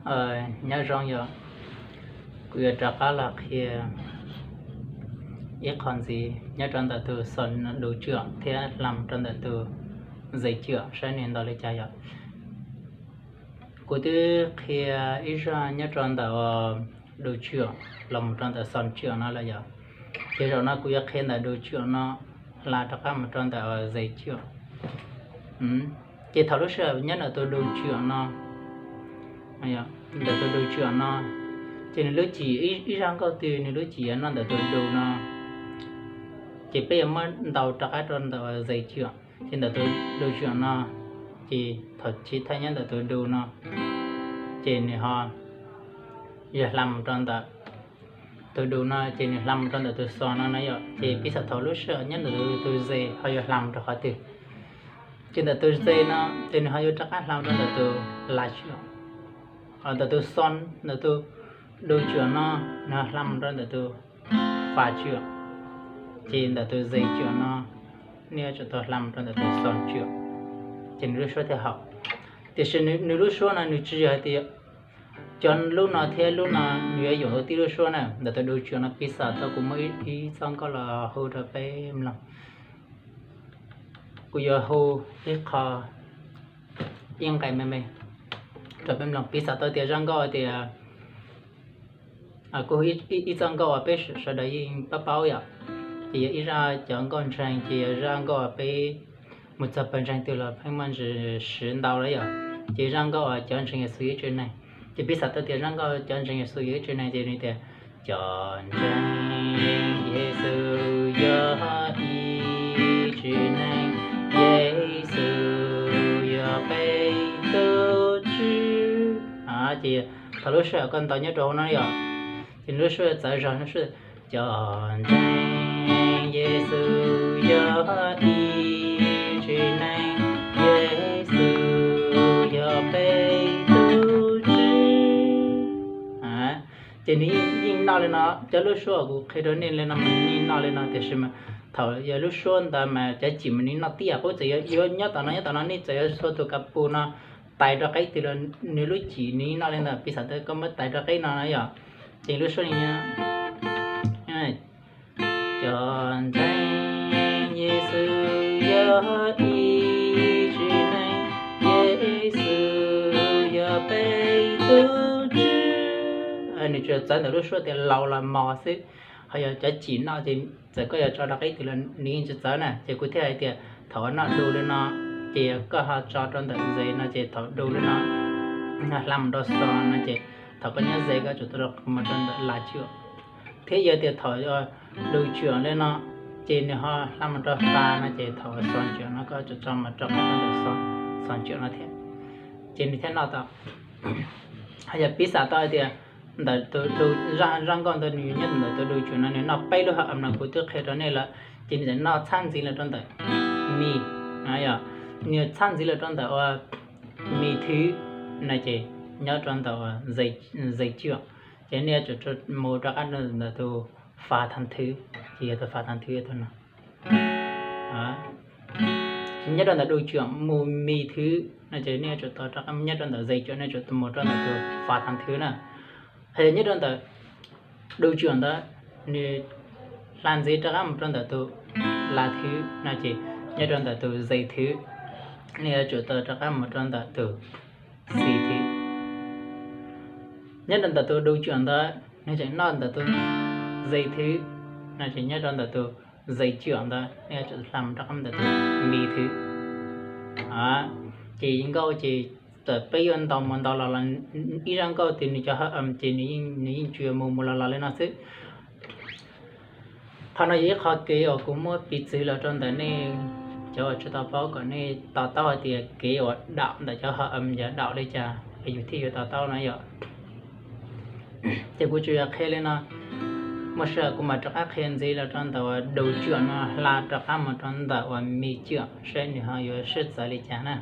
Nyob zoo yom, kuv yuav rov qab los qhia ib qho ntxiv nyob rau ntawm tus xon du cwm thiab hla mus rau ntawm tus ze cwm saib nws ntau li cas yom. Kuv twb qhia ib zaj nyob rau ntawm du cwm los mus rau ntawm xon cwm no lawm yom. Ces zaum no kuv yuav qhia ntawm du cwm no hla rov qab mus rau ntawm ze cwm. Ces thaum lub sij hawm nyob ntawm tus du cwm no, ntawm tus du cwm no, ces nws lub cim ib zaj nkauj twg nws lub cim yuav noj ntawm tus du no, ces peb yuav muab ntaus rov qab rau ntawm ze cwm. Ces ntawm tus du cwm no, ces thaum chiv thawj nyob ntawm tus du no, ces nws ho yuav hla mus rau ntawm tus du no, ces nws hla mus rau ntawm tus xon no na yom. Ces piv xam thaum lub sij hawm nyob ntawm tus ze ho yuav hla mus rau qhov twg. Ces ntawm tus ze no, ces nws ho yuav rov qab hla mus rau ntawm tus la cwm. Ntawm tus xon, ntawm tus du cwm no, nws ho hla mus rau ntawm tus fa cwm. Ces ntawm tus ze cwm no, nws yuav tsum tau hla mus rau ntawm tus xon cwm, ces nws lub suab thiaj haum. Tiam sis nws lub suab no nws tsis yog hais tias cov lub no thiab lub no nws yuav yoom tau tib lub suab na. Ntawm tus du cwm no piv xam tau kuv muab ib txoj nkauj los hu rau peb mloog. Kuv yuav hu ib qho, ib nqe me me rau peb mloog. Piv xam tau tias zaj nkauj tias, kuv hu ib txoj nkauj uas peb sawv daws yeej paub paub yom, ces yog ib zaj cov nkauj ntseeg, ces yog zaj nkauj uas peb mus txog pawg ntseeg twg los pheej muaj ntsis siv ntau lawm yom. Ces zaj nkauj uas cov ntseeg Yexus yog ib tsev neeg, ces piv xam tau tias zaj nkauj cov ntseeg Yexus yog ib tsev neeg ces nws tias, cov ntseeg Yexus yog ib tsev neeg, Yexus yog peb tus Tswv. Ces thaum lub sij hawm koj ntaus nyob rau hauv no yom, ces nws lub suab txawv zog, lub suab, cov ntseeg Yexus yog ib tsev neeg, Yexus yog peb tus Tswv. Ces nws yeej noj li no, cov lub suab uas kuv qhia rau nej li no mas nws yeej noj li no, tiam sis mas thaum yog lub suab ntawd mas cov cim mas nws noj tib yam qub, txawm yuav nyob tom no nyob tom no, nej txawm yuav xuas tus kas pus no tais rau qeb twg los nws lub cim nws yeej noj li ntawd. Piv xam tau koj muab tais rau qeb no na yom, ces lub suab li, cov ntseeg Yexus yog ib tsev neeg, Yexus yog peb tus Tswv. Nws tsuas txawv ntawm lub suab tias laus los mos xwb, ho yog cov cim noj ces txawm koj yuav tso rau qeb twg los nws yeej tsis txawv na. Ces kuv thiaj hais tias thaum uas noj du li no, ces koj ho tso rau ntawm ze no, ces thaum du li no, hla mus rau xon no, ces thaum koj nyob ze koj tsum tau mus rau ntawm la cwm. Thiab yog tias thaum du cwm li no, ces nws ho hla mus rau fa no, ces thaum xon cwm no koj tsum tso mus rau qab ntawm xon cwm no thiab, ces nws thiaj noj tau. Ho yog piv xam tau hais tias ntawm tus du, zaj nkauj ntawd nws nyob ntawm tus du cwm no nws noj peb lub hawv no kuv twb qhia rau nej lawm, ces nws txawm noj txhab ntxiv los rau ntawm mi, yog nws txhab ntxiv los rau ntawm ua mi thwv no, ces nyob rau ntawm ze cwm, ces nej yuav tsum mus rov qab ntawm tus fa thaj thwv, ces yog tus fa thaj thwv tus no. Nyob rau ntawm du cwm mus mi thwv no ces nej yuav tsum tau rov qab nyob rau ntawm ze cwm, nej tsum mus rau ntawm tus fa thaj thwv na. Hos yog nyob rau ntawm du cwm ntawd nws hla ntxiv rov qab mus rau ntawm tus la thwv no ces nyob rau ntawm tus ze thwv, nej yuav tsum tau rov qab mus rau ntawm tus xi thwv. Nyob rau ntawm tus du cwm ntawd nws tseem noj ntawm tus ze thwv no ces nyob rau ntawm tus ze cwm ntawd nej yuav tsum hla mus rau qab ntawm tus mi thwv. Ces nkauj ces txawm peb yuav ntaus mus ntaus los los ib zaj nkauj twg nws cov hawv ces nws yeej tsuas mus mus los los li no xwb. Qhov no yog ib qho kev uas kuv muab piv txwv los rau ntawm nej cov uas tsis tau paub kom nej to taub hais tias kev uas daum ntawm cov hawv yog daum li cas es yus thiaj yuav to taub no yom. Ces kuv tsuas yog qhia li no, muaj sij hawm kuv mam rov qab qhia ntxiv los rau ntawm uas du cwm no hla rov qab mus rau ntawm uas mi cwm saib nws ho yuav sib txawv li cas na.